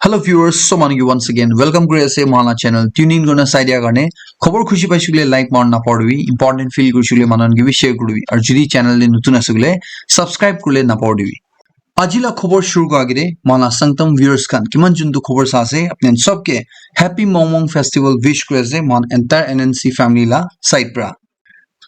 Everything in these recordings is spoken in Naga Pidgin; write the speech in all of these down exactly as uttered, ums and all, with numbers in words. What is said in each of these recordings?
Hello viewers, so manu ki once again welcome kuri ase mohan la channel. Tune in kurina sai dia karne khobor khushi paishe koile like maran napahoribi, important feel kurishe koile manu khan ke bi share kuribi, aru jodi channel te notun ase koile subscribe kuribole napahoribi. Aji la khobor shuru kura agete mohan la Sangtam viewers khan kiman jun tu khobor sa ase, apni khan sob ke happy Mongmong festival wish kuri ase mohan entire N N C family la side pra.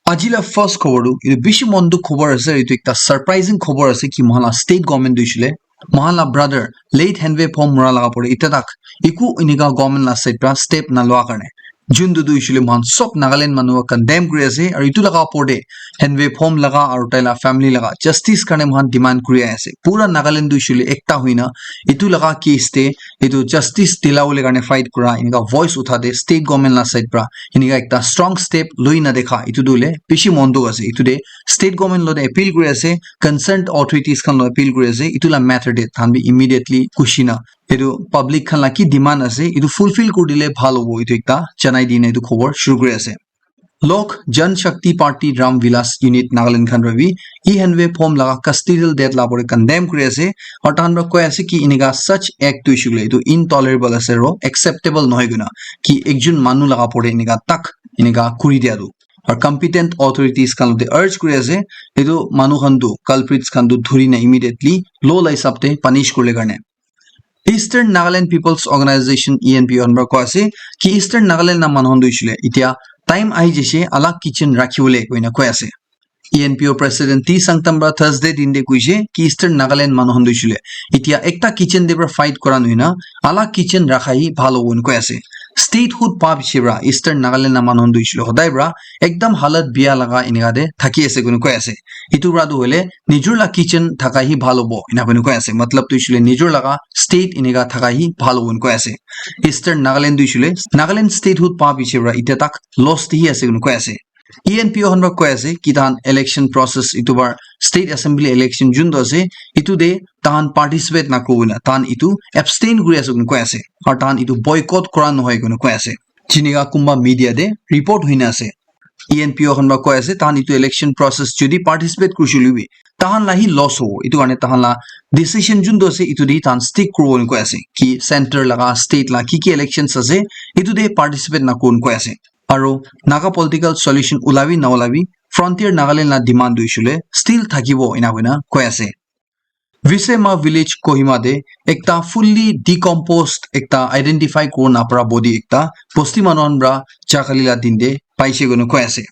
Aji la first khobor tu etu bishi mon dukh khobor ase, etu ekta surprising khobor ase ki mohan la state government tu hoishe koile mohan la brother late Henve Phom mura laga pore etiya tak eku enika government la side pra step na lua karne, jun tu tu hoishe koile mohan sob Nagaland manu condemn kuri ase, aru etu laga opor te Henve Phom laga aru tai la family laga justice karne mohan demand kuri ase. Pura Nagaland tu hoishe koile ekta hoina etu laga case te etu justice dilabole karne fight kura enika voice utha te state government la side pra enika ekta strong step loi na dekha, etu tu hoile bishi mon dukh ase. Etu te state government lo te appeal kuri ase, concerned authorities khan lo appeal kuri ase, etu la matter te tahan bi immediately kushi na etu public khan la ki demand ase etu fulfill kuri dile bhal hobo, etu ekta janai dina etu khobor shuru kuri ase. Lok Jan Shakti Party Ram Vilas Unit Nagaland khan para bi e Henve Phom laga custodial death la pore condemn kuri ase, aru tahan para koi ase ki enika such act tu hoishe koile etu intolerable ase aro acceptable nohoi koina, ki ekjon manu laga pore enika tak enika kuri dia tu. Aru competent authorities khan te urge kuri ase etu manu khan tu culprits khan tu dhuri na immediately law la hisab te punish kuribole karne. Eastern Nagaland People's Organization, E N P O, khan para koi ase ki Eastern Nagaland la manu khan tu hoishe koile etiya time ahi jaise alag kitchen rakhibole koina koi ase. E N P O president T Sangtam para Thursday din te koise ki Eastern Nagaland manu khan tu hoishe koile etiya ekta kitchen te para fight kura nohoi na alag kitchen rakha hi bhal hobo koi ase. Statehood pa piche para Eastern Nagaland la manu khan tu hoishe koile hodai para ekdam halat biya laga enika te thaki ase koina koi ase. Etu para tu hoile nijor la kitchen thaka hi bhal hobo ena koina koi ase. Matlab tu hoishe koile nijor laga state enika thaka hi bhal hobo koi ase. Eastern Nagaland tu hoishe koile Nagaland statehood pa piche para etiya tak loss te hi ase koina koi ase. E N P O khan para koi ase ki tahan election process etu bar state assembly election jun tu ase etu te tahan participate na kuribole na tahan etu abstain kuri ase koina koi ase, aru tahan etu boycott kura nohoi koina koi ase, jinika kunba media te report hoina ase. E N P O khan para koi ase tahan etu election process jodi participate kurishe koile bi tahan la hi loss hobo, etu karne tahan la decision jun tu ase etu te tahan stick kuribo koi ase ki center laga state la ki ki elections ase etu te participate na kuribole koi ase. Aru Naga political solution ulabi na ulabi frontier Nagaland la demand tu hoishe koile still thakibo ena koina koi ase. Visema village Kohima te ekta fully decomposed ekta identify kuribo napara body ekta bosti manu khan para jakhali la din te paise koina koi ase.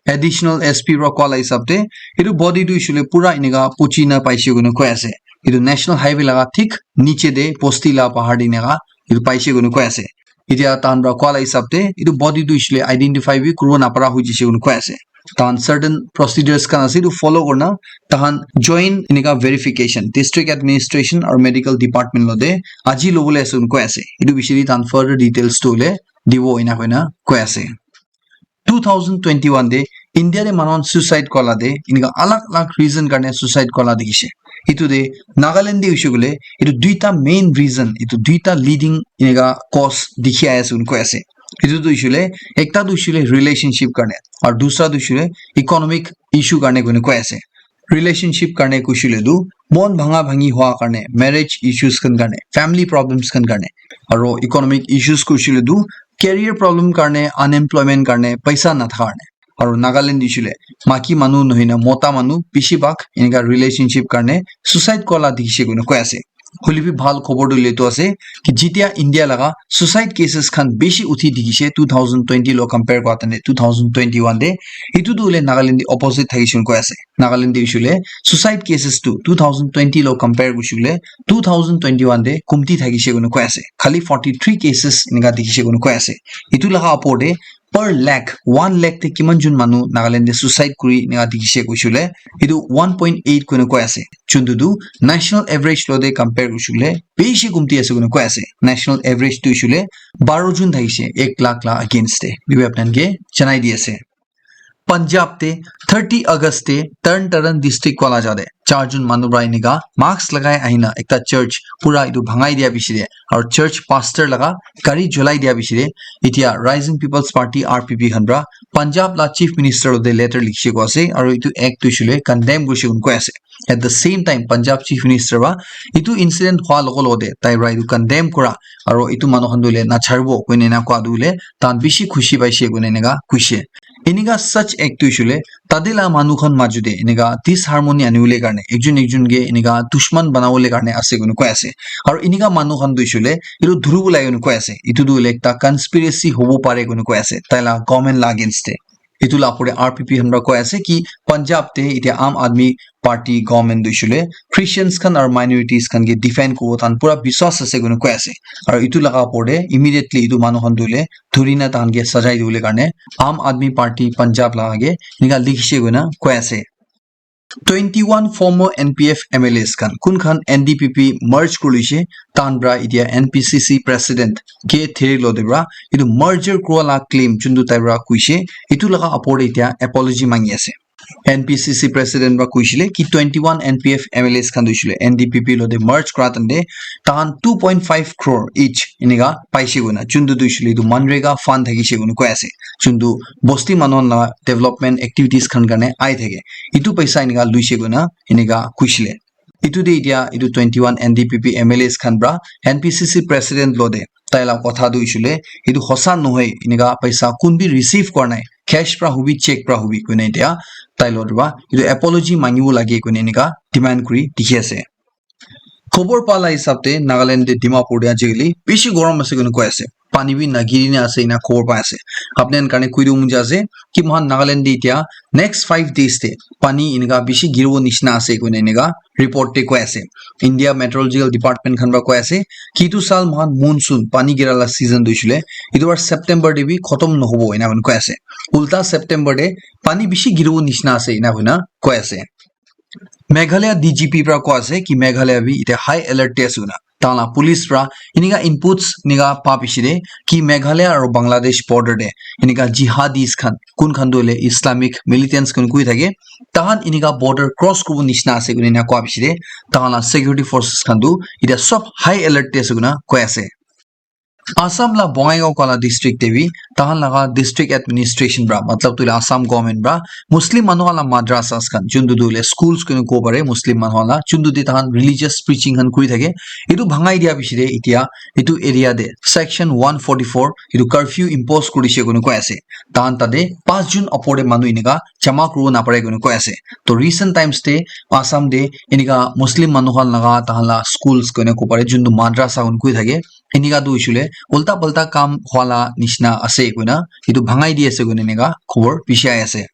Additional S P para koa la hisab te etu body tu hoishe koile pura enika puchi na paise koina koi ase. Etu national highway laga thik niche te bosti la bahar te enika etu paise koina koi ase. Etiya tahan para koa la hisab te etu body tu hoishe koile identify bi kuribo napara hoi jaise koina koi ase. Tahan certain procedures khan ase etu follow kurina tahan joint enika verification district administration aru medical department lo te aji lobole ase koina koi ase. Etu bishi de tahan further details tu hoile dibo ena koina koi ase. Two thousand twenty-one te India te manu khan suicide kura la te enika alag alag reason karne suicide kura la dikhi se. Etu te Nagaland te hoishe koile etu duita main reason, etu duita leading enika cause dikhi ahi ase koina koi ase. Etu tu hoishe koile ekta tu hoishe koile relationship karne aru dusra tu hoishe koile economic issue karne koina koi ase. Relationship karne koishe koile tu mon bhanga bhangi hua karne, marriage issues khan karne, family problems khan karne, aru economic issues koishe koile tu career problem karne, unemployment karne, paisa nathaka karne. Aru Nagaland te hoishe koile maiki manu nohoi na mota manu bishi bhag enika relationship karne suicide kura la dikhi se koina koi ase. Hoile bi bhal khobor tu hoile tu ase ki jitiya India laga suicide cases khan bishi uthi dikhi se two thousand twenty lo compare kura tane two thousand twenty-one te, etu tu hoile Nagaland te opposite thakishe koina koi ase. Nagaland te hoishe koile suicide cases tu two thousand twenty lo compare kurishe koile two thousand twenty-one te kumti thakishe koina koi ase. Khali forty-three cases enika dikhishe koina koi ase. Etu laga opor te per lakh, one lakh te kiman jun manu Nagaland te suicide kuri enika dikhishe koishe koile etu one point eight koina koi ase. Juntu tu national average lo te compare kurishe koile bishi kumti ase koina koi ase. National average tu hoishe koile baro jun thakishe ek lakh la against te. Etu bi apni khan ke janai di ase. Punjab te thirty August te Tarn Taran district wala jate charjon manu para enika mask lagai ahina ekta church pura etu bhangai dia bishi de aru church pastor laga gari jolai dia bishi de, etia Rising People's Party, R P P khan para Punjab la Chief Minister te letter likhishe koi ase aru etu act tu hoishe le condemn kurishe koi ase. At the same time, Punjab Chief Minister para etu incident hua logo logo te tai para etu condemn kura aru etu manu khan tu hoile nacharibo koina ena koa tu hoile tahan bishi khushi paishe koina eneka koishe. Enika such act tu hoishe le tate la manu khan maju te enika disharmony anibole karne, ekjon ekjon ke enika dushman banabole karne ase koina koi ase. Aru enika manu khan tu hoishe le etu dhuribo lage koina koi ase. Etu tu hoile ekta conspiracy hobo pare koina koi ase tai la government la against te. Etu la opor te R P P khan para koi ase ki Punjab te etia Aam Aadmi Party government tu hoishe le Christians khan aru minorities khan ke defend kuribo tahan pura biswas ase koina koi ase. Aru etu laga opor te immediately etu manu khan tu hoile dhuri na tahan ke sajai dibole karne Aam Aadmi Party Punjab laga ke enika likhishe koina koi ase. Twenty-one former N P F M L As khan kun khan N D P P merge kuri loishe, tahan para etia N P C C president K Thiri lo te para etu merger kura la claim chuntu tai para kuishe, etu laga opor te etia apology mangi ase. N P C C president para kuishile ki twenty-one N P F M L As khan tu hoishe le N D P P lo te merge kura tante tahan two point five crore each enika paishe koina, chuntu tu hoishe le etu MGNREGA fund thakishe koina koi ase, chuntu bosti manu khan la development activities khan karne ai thake, etu paisa enika luishe koina enika kuishile. Etu te etia etu twenty-one N D P P M L As khan para N P C C president lo te tai la kotha tu hoishe le etu hosa nohoi, enika paisa kun bi receive kora nai, cash para hobi check para hobi koina etia tai lo te para etu apology mangibo lage koina enika demand kuri dikhi ase. Khobor pa la hisab te Nagaland te Dimapur te ajikali bishi gorom ase koina koi ase. Pani bi nagiri na ase ena khobor pai ase. Apni khan karne koi dibo mon jai ase ki moikhan Nagaland te etia next five days te pani enika bishi giribo nishina ase koina enika report te koi ase. India Meteorological Department khan para koi ase ki etu saal moikhan monsoon pani gira la season tu hoishe le etu para September te bi khotom nohobo ena koina koi ase. Ulta September te pani bishi giribo nishina ase ena koina koi ase. Meghalaya D G P para koi ase ki Meghalaya bi etia high alert te ase koina. Tahan la police para enika inputs enika pa bishi de ki Meghalaya aru Bangladesh border de enika jihadis khan, kun khan tu hoile Islamic militants khan koi thake, tahan enika border cross kuribo nishina ase koina enika koa bishi de tahan la security forces khan tu etia sob high alert te ase koina koi ase. Assam la Bongaigaon kala district te bi tahan laga district administration para, matlab tu hoile Assam government para Muslim manu khan la madrasas khan, juntu tu hoile schools koina kobo pare, Muslim manu khan la, juntu te tahan religious preaching khan kuri thake, etu bhangai dia bishi de etia etu area te section one forty-four etu curfew impose kuri dishe koina koi ase. Tahan tate panch jun opor te manu enika jama kuribo napare koina koi ase. To recent times te Assam te enika Muslim manu khan laga tahan la schools koina kobo pare, juntu madrasa khan koi thake, enika tu hoishe le ulta palta kam hua la nishina ase koina etu bhangai di ase koina enika khobor bishi ahi ase.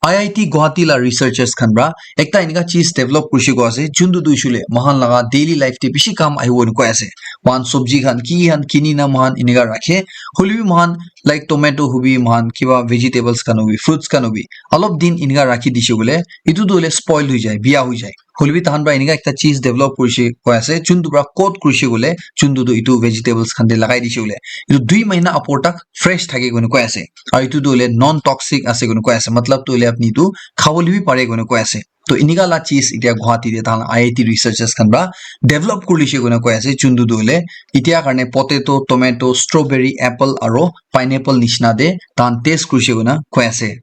I I T Guwahati la researchers khan para ekta enika cheez develop kurishe koi ase, juntu tu hoishe le moikhan laga daily life te bishi kam ahibo koina koi ase. Moikhan sobji khan ki ki khan kini na moikhan enika rakhe, hoile bi moikhan like tomato hobi, moikhan kiba vegetables khan hobi, fruits khan hobi, olop din enika rakhi dishe koile etu tu hoile spoil hoi jai, biya hoi jai. Hoile bi tahan para enika ekta cheez develop kurishe koi ase, juntu para coat kurishe koile juntu tu etu vegetables khan te lagai dishe koile etu dui mahina opor tak fresh thake koina koi ase. Aru etu tu hoile non toxic ase koina koi ase, matlab tu hoile apni tu khabole bi pare koina koi ase. To enika la cheez etia Guwahati te tahan I I T researchers khan para develop kuri lishe koina koi ase, juntu tu hoile etia karne potato, tomato, strawberry, apple aro pineapple nishina te tahan taste kurishe koina koi ase.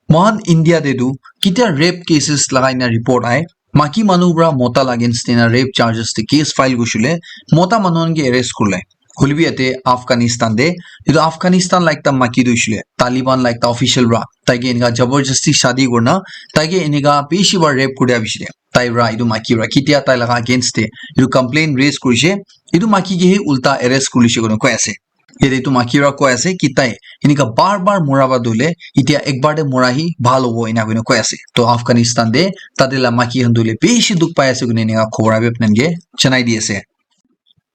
Moikhan India te tu ketia rape cases lagai na report ahe, maki manu para mota la against te na rape charges te case file kurishe le mota manu khan ke arrest kurile. Hoile bi yate Afghanistan te, etu Afghanistan la ekta maki tu hoishe le Taliban la ekta official para tai ke enika jabardasti shadi kurina tai ke enika bishi bar rape kuri dia bishi de. Tai para etu maki para ketia tai laga against te etu complaint raise kurishe, etu maki ke he ulta arrest kuri lishe koina koi ase. Yate etu maki para koi ase ki tai enika bar bar mora ba dole, etia ekbar te mora hi bhal hobo ena koina koi ase. To Afghanistan te tate la maki khan dole bishi dukh pai ase koina enika khobor abi apni khan ke janai di ase.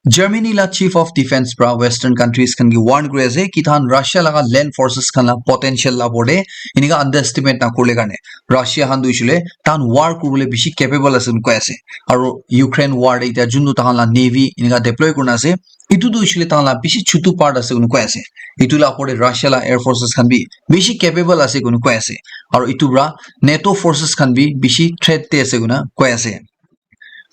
Germany la Chief of Defense pra Western countries khan ki warn kuri ase ki tahan Russia laga land forces khan la potential la opor te enika underestimate na kurle karne. Russia khan tu hoishile tahan war kuribole bishi capable ase koi ase. Aru Ukraine war te etia juntu tahan la navy enika deploy kurina ase, itu tu hoishile tahan la bishi chutu part ase koi ase. Itu la opor te Russia la air forces khan bi bishi capable ase koi ase. Aru itu pra NATO forces khan bi bishi threat te ase koi ase.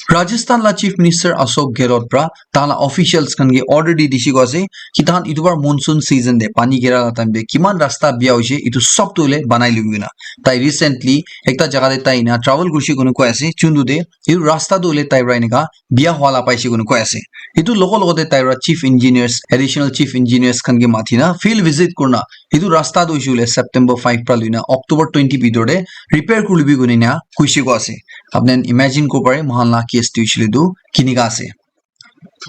Rajasthan la Chief Minister Ashok Gehlot pra tahan la officials khan ke order di dise koi ase ki tahan itu bar monsoon season te pani gera la time te kiman rasta biya hoise itu sob tu hoile banai lobi kena. Tai recently ekta jaga te tai ena travel kurise koi ase, chuntu te itu rasta tu hoile tai pra enika biya hua la paise koi ase. Itu logo logo te tai pra chief engineers, additional chief engineers khan ke mati na field visit kurna itu rasta tu hoise hoile September five pra luina October twenty bitor te repair kuri lobi koi na koise koi ase. Apni khan imagine kuri pare mohan la case tu hoishile tu kinika ase.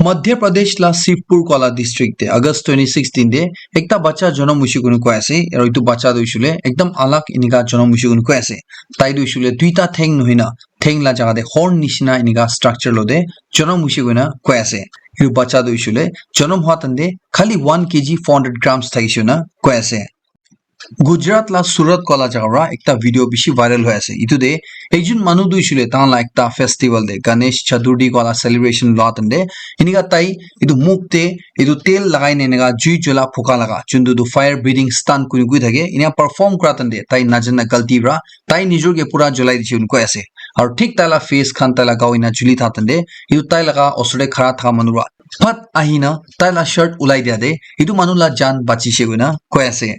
Madhya Pradesh la Shivpur kola district te August twenty sixteen te ekta bacha jonom hoise koi ase, aru itu bacha tu hoishile ekdam alag enika jonom hoise koi ase. Tai tu hoishile duita theng nohoi na theng la jaga te horn nishina enika structure lo te jonom hoise koi ase. Itu bacha tu hoishile jonom hua time te khali one K G four hundred grams thakise koi na koi ase. Gujarat la Surat kola jaga pra ekta video bishi viral hoi ase. Itu te ekjun manu tu hoishile tahan la ekta festival te Ganesh Chaturthi kola celebration lua time te enika tai itu muk te itu tel lagai na enika jui jola phuka laga juntu tu fire breathing stunt kuri kuri thake ena perform kura time te tai najana galti pra tai nijor ke pura jolai dise koi ase. Aru thik tai la face khan tai la gao ena juli thaka time te itu tai laga osor te khara thaka manu pra phat ahina tai la shirt ulai dia te itu manu la jan bachise koi na koi ase.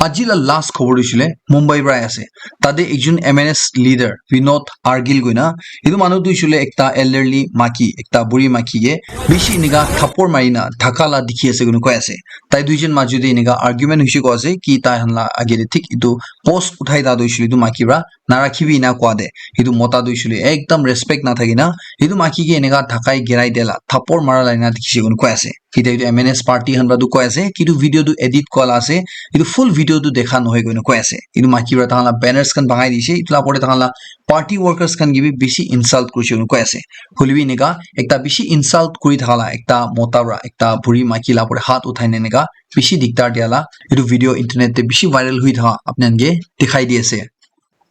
Aji la last khobor tu hoishile Mumbai pra ase. Tate ekjun M N S leader Vinod Argil koina, etu manu tu hoishile ekta elderly maki, ekta buri maki ke bishi enika thapor marina dhaka la dikhi ase koina koi ase. Tai duijon majo te enika argument hoishe koi ase ki tai khan la age te thik etu post uthai ta tu hoishile etu maki pra narakhibi ena koa te. Etu mota tu hoishile ekdam respect nathaki na etu maki ke enika dhakai girai dia la thapor mara la ena dikhi ase koina koi ase. Etia etu M N S party khan para tu koi ase ki etu video tu edit kura la ase, etu full video tu dekha nohoi koina koi ase. Etu maki para tahan la banners khan bangai dise, etu la opor te tahan la party workers khan ke bi bishi insult kurise koina koi ase. Hoile bi enika ekta bishi insult kuri thaka la ekta mota para ekta buri maki la opor te hath uthai na enika bishi diktar dia la etu video internet te bishi viral hui thaka apni khan ke dikhai di ase.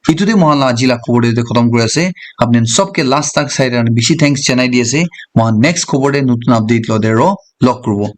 Etu te moikhan la aji la khobor te khotom kuri ase. Apni khan sob ke last tak sai kena bishi thanks janai di ase. Moikhan next khobor te notun update lo te aro log kuribo.